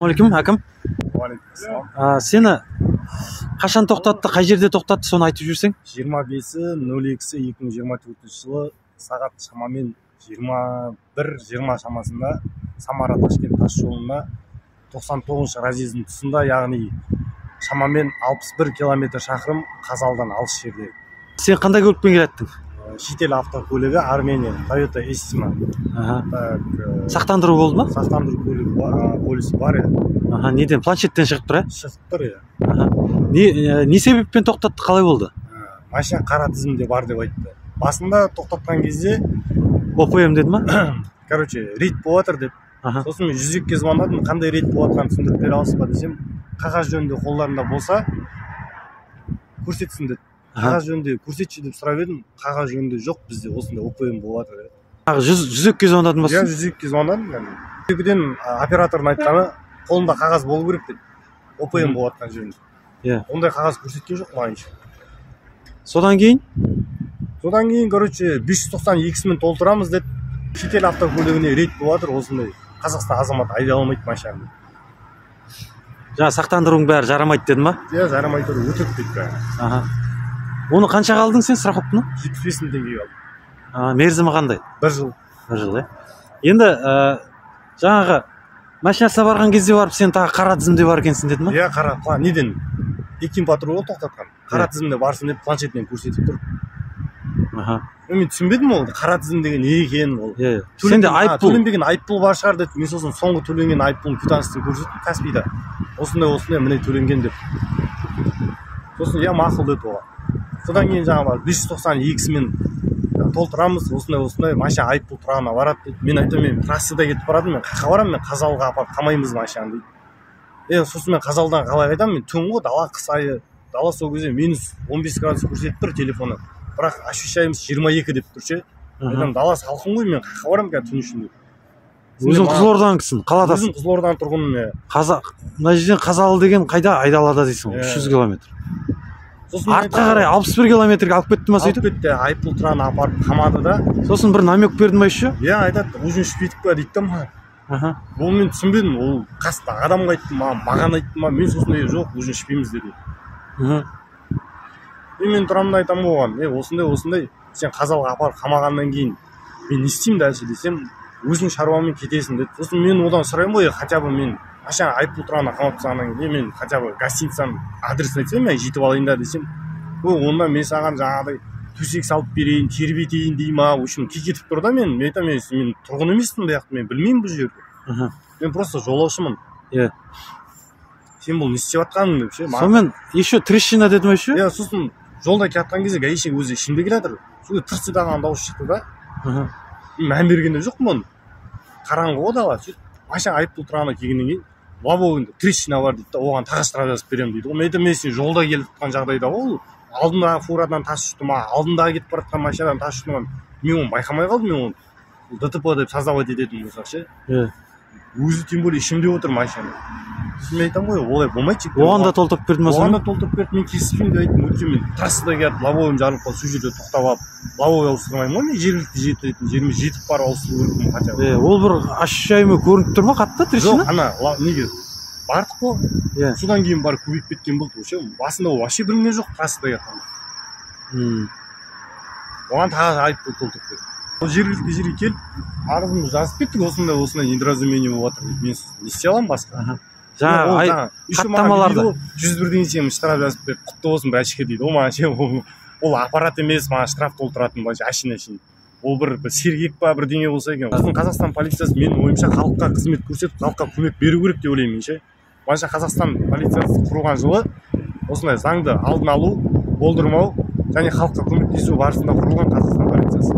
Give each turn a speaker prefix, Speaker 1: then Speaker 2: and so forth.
Speaker 1: Алейкум, әкім.
Speaker 2: Уағалейкум.
Speaker 1: Сені қашан тоқтатты, қай жерде тоқтатты, соны айтып жіберсең.
Speaker 2: 25.02.2024 жылы сағат шамамен 21:20 шамасында Самара Ташкент тас жолында 99 разъездің тұсында, яғни шамамен 61 километр шақырым Қазалыдан алыс жерде.
Speaker 1: Сен қандай көлікпен келаттың?
Speaker 2: Шетел автокөлігі, Армения, Toyota Estima. Так,
Speaker 1: Сақтандыру болды ма?
Speaker 2: Сақтандыру көлігі полисі бар, иә.
Speaker 1: Аха, неден, планшеттен шығып тұр,
Speaker 2: Шығып тұр, иә.
Speaker 1: Аха. Не себеппен тоқтатты, қалай болды?
Speaker 2: Машина қара тізімде бар деп айтты. Басында тоқтатқан кезде
Speaker 1: ОПМ деді ма?
Speaker 2: Короче, рейд болып жатыр деп. Сосын мен 102-ге звондадым, қандай рейд болып жатқанын түсіндіріп бере аласыз ба десем, қағаз жөнінде қолдарында болса көрсетсін деді. Қағаз жөнінде көрсетші деп сұрап едім, қағаз жөнінде жоқ бізде, осындай ОПМ болып жатыр деді.
Speaker 1: Тағы 102-ге звондадың ба?
Speaker 2: Иә, 102-ге звондадым. 102-ден оператордың айтқаны, қолында қағаз болу керек деді, ОПМ болып жатқан жерінде. Ондай қағаз көрсеткен жоқ маған ешкім.
Speaker 1: Содан кейін?
Speaker 2: Содан кейін, короче, 592-сімен толтырамыз деді, шетел автокөлігіне рейд болып жатыр, осындай Қазақстан азаматы айдай алмайды машинаны.
Speaker 1: Жаңа сақтандыруың бәрі жарамайды деді ма?
Speaker 2: Иә, жарамай тұр, өтірік дейді бәрі.
Speaker 1: Аха. Оны қаншаға алдың сен страховканы?
Speaker 2: 75 000 теңгеге алдым.
Speaker 1: Мерзімі қандай?
Speaker 2: Бір жыл.
Speaker 1: Бір жыл, иә. Енді жаңағы машинасына барған кезде барып, сен тағы қара тізімде бар екенсің деді ма?
Speaker 2: Иә, қара неден, Екин патруль ғой тоқтатқан, қара тізімде барсың деп планшетінен көрсетіп тұр. Мен түсінбедім, ол қара тізім деген не екенін ол.
Speaker 1: Иә, сенде айыппұл
Speaker 2: Төленбеген айыппұл бар шығар деді. Мен сосын соңғы төленген айыппұлдың квитанциясын көрсеттім Каспийда, осындай осындай, міне, төленген деп. Сосын иә, мақұл деді оған. Содан кейін жаңағы барып 592-сімен толтырамыз, осындай осындай, машина айыппұл тұрағына барады дейді. Мен айтамын, мен трассада кетіп баратырмын, мен қаяққа барамын, мен Қазалыға апарып қамаймыз машинаны дейді. Сосын мен Қазалыдан қалай қайтамын, мен түн ғой, дала, қыс айы, дала сол кезде -15 градус көрсетіп тұр телефоны, бірақ ощущаемость 22 деп тұр ше. Айтамын, дала салқын ғой, мен қаяққа барамын қазір түн ішінде?
Speaker 1: Өзің Қызылорданікісің, қаладасың.
Speaker 2: Өзім Қызылорданың тұрғынымын, иә.
Speaker 1: Қазақ мына жерден Қазалы деген қайда, айдалада дейсің ғой,
Speaker 2: Иә.
Speaker 1: 300 километр.
Speaker 2: Сосын мен
Speaker 1: Артқа
Speaker 2: айтамын,
Speaker 1: қарай 61 километрге алып кетті ма
Speaker 2: алып
Speaker 1: сөйтіп?
Speaker 2: кетті, айыппұл тұрағына апарып қамады да.
Speaker 1: Сосын бір намек берді ма еще?
Speaker 2: Иә, айтады, ужин ішпедік па дейді да маған. Ол мен түсінбедім, ол қасындағы адамға айтты ма, маған айтты ма. Мен сосын е, жоқ, ужин ішпейміз дедім. И мен тұрамын да айтамын оған, е, осындай осындай, сен Қазалыға апарып қамағаннан кейін мен не істеймін дальше десем, өзің шаруаңмен кетесің деді. Сосын мен одан сұраймын ғой, хотя бы мен машина айыппұл тұрағына қамап тастағаннан кейін, мен хотя бы гостиницаның адресін айтсам, мен жетіп алайын да десем, ой, онда мен саған жаңағыдай төсек салып берейін, тербетейін дей ма, в общем, кекетіп тұр да. Мен айтамын, мен тұрғын емеспін бұл жақта, мен білмеймін бұл жерді, мен просто жолаушымын. Сен бұл не істеп жатқаның деп ше маған.
Speaker 1: Сонымен еще трещина деді ма еще?
Speaker 2: Иә, сосын жолда келе жатқан кезде гаишник өзі ішімде келе жатыр, сол кезде тырс ете қалған дауыс шықты да. Мен мән берген де жоқпын оны, қараңғы ғой дала. Сөйтіп машина айыппұл тұрағына келгеннен кейін лобовойында трещина бар дейді да, оған тағы штраф жазып беремін дейді ғой. Мен айтамын, мен сен жолда келіп жатқан жағдайда ол алдындағы фурадан тас ұшты ма, алдындағы кетіп бара жатқан машинадан тас ұшты ма, мен оны байқамай қалдым. Мен оны ДТП деп создавать ететін болсақ ше, өзі тем более ішімде отыр машина. Сосын мен айтамын ғой, олай болмайды, жігіттер.
Speaker 1: Оған да толтырып берді ма
Speaker 2: Оған
Speaker 1: сонымен?
Speaker 2: да толтырып берді. Мен келіспеймін деп айттым, өйткені мен трассада келіп лобовойым жарылып қалды, сол жерде тоқтап алып лобовой ауыстырмаймын ғой, мен жергілікті жететін жеріме жетіп барып ауыстыру керекпін хотя бы.
Speaker 1: Е, ол бір ощущаемый көрініп тұр ма қатты трещина?
Speaker 2: Жоқ, ана неге бардық қой, содан кейін барып көбейіп кеткен болды вообще. Басында ол вообще білінген жоқ трассада келатқанда. Оған тағы айыппұл толтырып берді. Ол жергілікті жерге келіп арызымызды жазып кеттік, осындай осындай недоразумение болып жатыр деп. Мен не істей аламын басқа?
Speaker 1: Жаңағы
Speaker 2: Ол жаңағы еще маған
Speaker 1: хаттамаларды.
Speaker 2: дейді ғой, 101-ден сен штраф жазып беріп, құтты болсын, бәшке дейді ғой маған ше. Ол аппарат емес маған штраф толтыратын, былайша әшейін әшейін ол бір сергек па, бірдеңе болса екен. Сосын Қазақстан полициясы, менің ойымша, халыққа қызмет көрсетіп, халыққа көмек беру керек деп ойлаймын мен ше. Былайша, Қазақстан полициясы құрылған жылы осындай заңды алдын алу, болдырмау және халыққа көмектесу барысында құрылған Қазақстан полициясы.